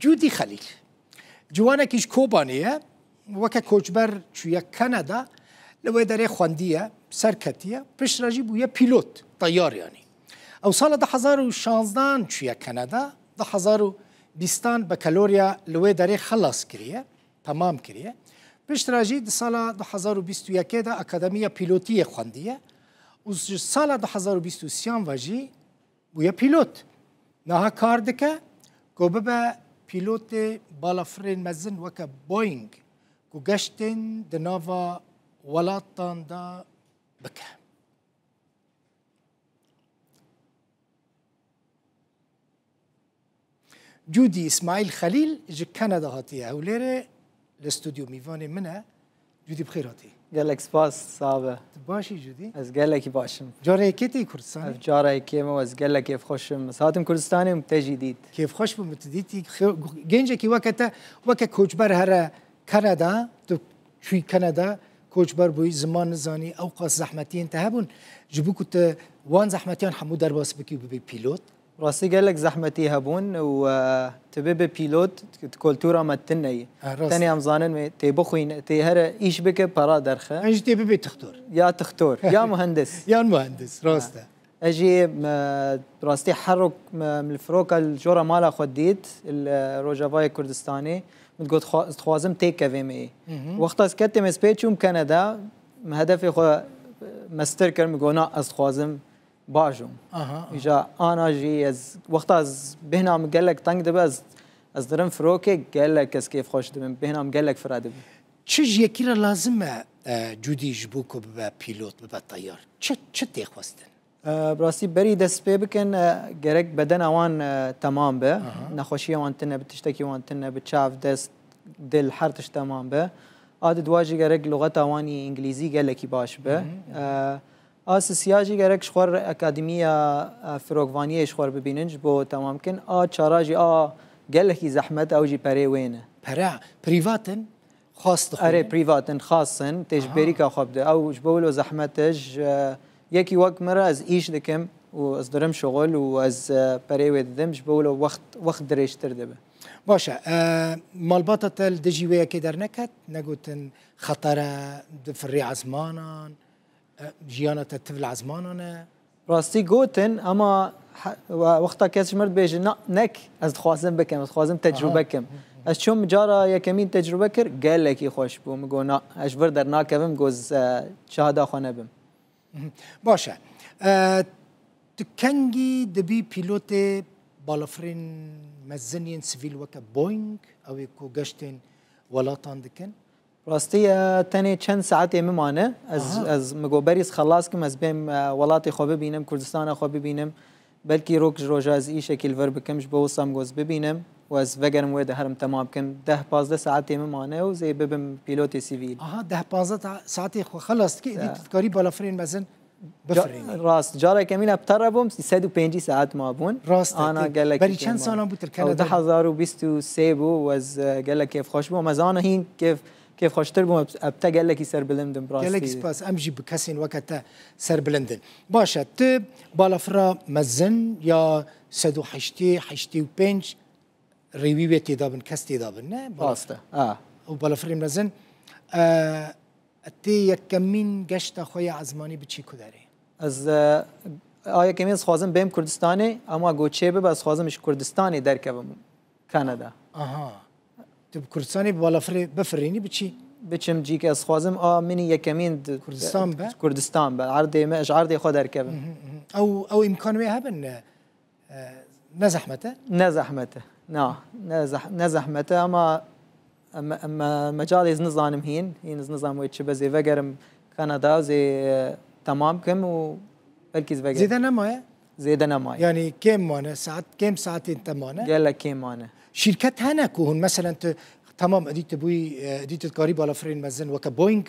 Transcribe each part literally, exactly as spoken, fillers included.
Cûdî Xelîl, ciwanekî ji Kobanê ye, weke koçber çûye Kanada, li wê derê xwendiye, serketiye, piştre jî bûye pîlot, teyar yanî. Ew sala du hezar û şanzdehan çûye Kanada, du hezar û bîstan bekalorya li wê derê xelas kiriye, temam kiriye. Piştre jî di sala du hezar û bîst û yekê de Akademiya Pîlotiyê xwendiye û ji sala du hezar û bîst û sêyan ve jî bûye pîlot. Niha kar dike ku bibe pîlotê balafirên mezin weke Boeing ku geştên di nava welatan de bike. Cûdî Îsmaîl Xelîl ji Kanada hatiye Hewlêrê, li stûdyo mîvanê min e. Cûdî, bi xêr hatî. Gelek spas, sax be. Tu baş î Cûdî? Ez gelekî baş im. Cara yekê tê Kurdistanê? Ev cara yekê me, ez gelek kêfxweş im. Ez hatim Kurdistanê û te jî dît. Kêfxweş bûm tu dîtî. Xê-, gencekî weke te, weke koçber here Kanada, tu çûyî Kanada, koçber bûyî, ziman nizanî, ewqas zehmetiyên te hebûn. Ji bo ku tu wan zehmetiyan hemû derbas bikî û bibî pîlot? Rastî gelek zehmetî hebûn û, e, tu bibî pîlot, kultura me tune ye. Ha, rast. Tenê em zanin wê tê bixwîne, tê here îş bike, para derxe. Em jî tê bibê tixtor. Ya tixtor, ya muhendis. Yan muhendis, rast e. Ha. Ez jî, me, rastî her rok, me, min li firoka li jora mala xwe dît, li Rojavayê Kurdistanê. Min got, xwe-, ez dixwazim têkevêm ê. Mhm. Wexta ez ketime, ez pê çûm Kanada, min hedefê xwe, e, mestir kir, min got, na, ez dixwazim bajom. Aha, aha. Îja ana jî ez, wexta ez bêhna min gelek teng dibe, ez, ez dirim firokê, gelek ez kêfxweş dibim, bêhna min gelek fira dibe. Çi ji yekî re lazim e, e, Cûdî, ji bo ku bibe pîlot, bibe teyar? Çi, çi tê xwestin? E, bi rastî berî dest pê bikin, e, gerek bedena wan, e, temam be. Aha. Nexweşiya wan tune be, tiştekî wan tune be, çav, dest, dil, her tişt temam be. A di dua jî gerek luxeta wan î îngilîzî gelekî baş be. Hı hı, hı hı. E, A sisiya jî gerek ji xwe re akademiya, e, firokvaniyê ji xwe re bibînin ji bo temam kin. A çara jî a gelekî zehmet, ew jî perê wê ne. Pere, prîvat in, xas dixwînin? Erê, prîvat in, xas in, tê ji Aha. bêrîka xwe bide. Ew ji bo wilo zehmet e, ji, e, yekî wek min re ez îş dikim û ez dirim şixul û ez, e, perê wê didim, ji bo wilo wext, wext dirêjtir dibe. Baş e, e, malbata te li dijî wê yekê derneket, negotin xeter e, difirê ezmanan, E, jiyana te tiv li ezmanan e? Rastî gotin, ama he-, we-, wexta kes ji min re dibêje, na, nek, ez dixwazim bikim, ez dixwazim tecrûbe Aha. kim. Ez çûm cara yekemîn tecrûbe kir, gelekî xweş bû. Min got, na, ez ji vir dernakevim, got, ez, e, şahida xwe nebim. Mhm. Baş e. E, tu kengî dibî pîlotê balafirên mezin yên sivîl weke Boeing, ew ê ku geştên welatan dikin? Rastî, e, tenê çend saetê min mane. Ez, Aha. ez, min got berî ez xelas kim, ez bêm, e, welatê xwe bibînim, Kurdistana xwe bibînim. Belkî rok ji roja ez îşekî li vir bikim, ji bo wisa min got ez bibînim û ez vegerim wê de herim temam kim. Deh pazdeh saetê min mane û zê bibim pîlotê sivîl. Aha, deh pazdeh ta-, saetê xwe xelas dikî, êdî Ya. tu dikarî balafirên mezin Ca-, bifirînî. Rast, careke min e bi te re bûm, sed û pêncî saet mabûn. Rast e, Ana tê. gelekî Berî çend kêm e. salan bû tu li Ew Kanada? du hezar û bîst û sê bû û ez, e, gelek kêfxweş bûm. Ez ana hîn kêf-, kêfxweştir bûm, ez bi te gelekî serbilind im, bi rastî. Gelekî spas, em jî bi kesên weke te serbilind in. Baş e, tu balafira mezin ya sed û heştê, heştê û pênc rêwî wê têda bin, kes têda bin, ne? Rast e, ha. Û balafirên mezin, e, tê yekemîn geşta xwe ya ezmanî biçî ku derê? Ez, e, a yekemîn ez dixwazim bêm Kurdistanê, ama ku çê bibe, ez dixwazim ji Kurdistanê derkevim Kanada. Aha. Tu bi Kurdistanê bi balafirê bifirînî biçî? Biçim cîke, ez dixwazim a min î yekemîn di-, Kurdistan be? Kurdistan be. Erdê me, ji erdê xwe derkevim. Mhm, mhm. Ew, ew îmkan wê hebin, e, E, ne zehmet e? Ne zehmet e. Na, ne zeh-, ne zehmet e, ama em, em, mecalê ez nizanim hîn. Hîn ez nizanim wê çi be, zê vegerim Kanada, zê, e, temam kim û belkî ez vegerim. Zêde nemaye? Zêde nemaye. Yani kêm mane, saet, kêm saetên te mane? Gelek kêm mane. Şîrket hene ku hûn, meselen tu, temam, edî tu bûyî, e, edî tu dikarî balafirên mezin weke Boeing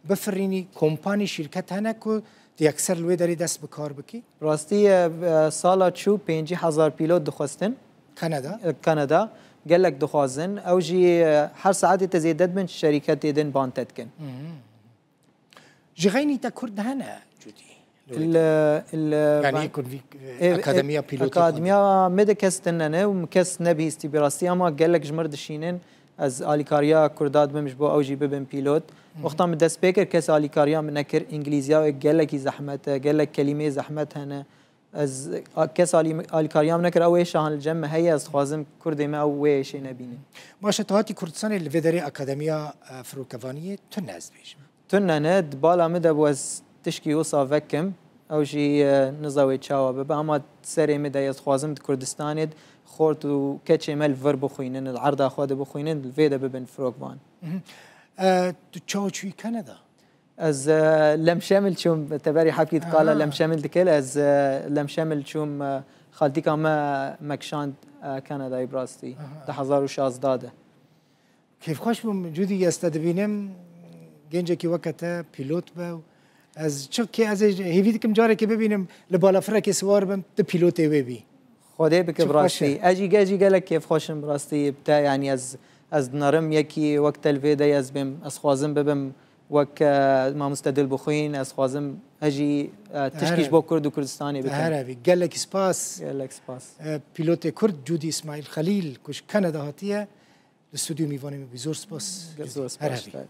bifirînî, kompanî, şîrket hene ku tu yekser li wê derê dest bi kar bikî? Rastî, e, e, sala çû pêncî hezar pîlot dixwestin. Kanada? E, Kanada. Gelek dixwazin. Ew jî, e, her saetê te zêde dibin, şerîketê din ban te dikin. Hı hı. Ji xeynî te Kurd hene, Cûdî? Li, li, Yani ben- ekonomik Ev- akademiya ev- pilotî. Akademiya me de kes tune ne û kes nebihîstî bi rastî, ama gelek ji mir dişînin. Ez alîkariya Kurda dibim ji bo ew jî bibin pîlot. Wexta min dest pê kir, kes alîkariya min nekir. Îngilîziya wê gelekî zehmet e, gelek kelîmeyê zehmet hene. Ez a- kes alî- alîkariya min nekir, ew ê şahan li cem me heye, ez dixwazim Kurdê me ew wê êşê nebînin. Baş e, tu hatî Kurdistanê, li vê derê akademiya e, firokevaniyê tune, ez dibêjim. Tune ne, di bala min de bû ez tişkî wisa vekim. Ew jî e, niza wê çawa bibe, ama serê min de ez dixwazim di Kurdistanê de xort û keçê me li vir bixwînin, li erda xwe de bixwînin, li vê de bibin firokvan. E, tu çawa çûyî Kanada? Ez e, Lemşemil çûm, teberî hepkî diqala Lemşemil dikil, ez e, Lemşemil çûm, e, xaltîka me mekşand e, Kanadayê bi rastî. Di hezar û şazda de. Kêfxweş bûm, Cûdî, ez te dibînim, gencekî weke te pîlot be. Ez çi kê ez ê hêvî dikim carekê bibînim, li balafirekê siwar bim, tu pîlotê wê bî. Xwedê bike Çok bi rastî. hoş e. Ez jî, ez jî gelek kêfxweş im bi rastî. Bi te, yanî ez, ez dinerim yekî wek te li vê de ez bêm. Ez xwazim bibim wek e, mamoste Dilbixwîn. Ez xwazim ez jî e, tişkî Her ji bo Kurd û Kurdistanê Her bikim. evî. Gelekî spas. Gelek spas. E, Pîlotê Kurd Cûdî Îsmaîl Xelîl, ku ji Kanada hatiye, li stûdyo mîvanê me bû. Zor spas. Zor Her spas. evî. Te.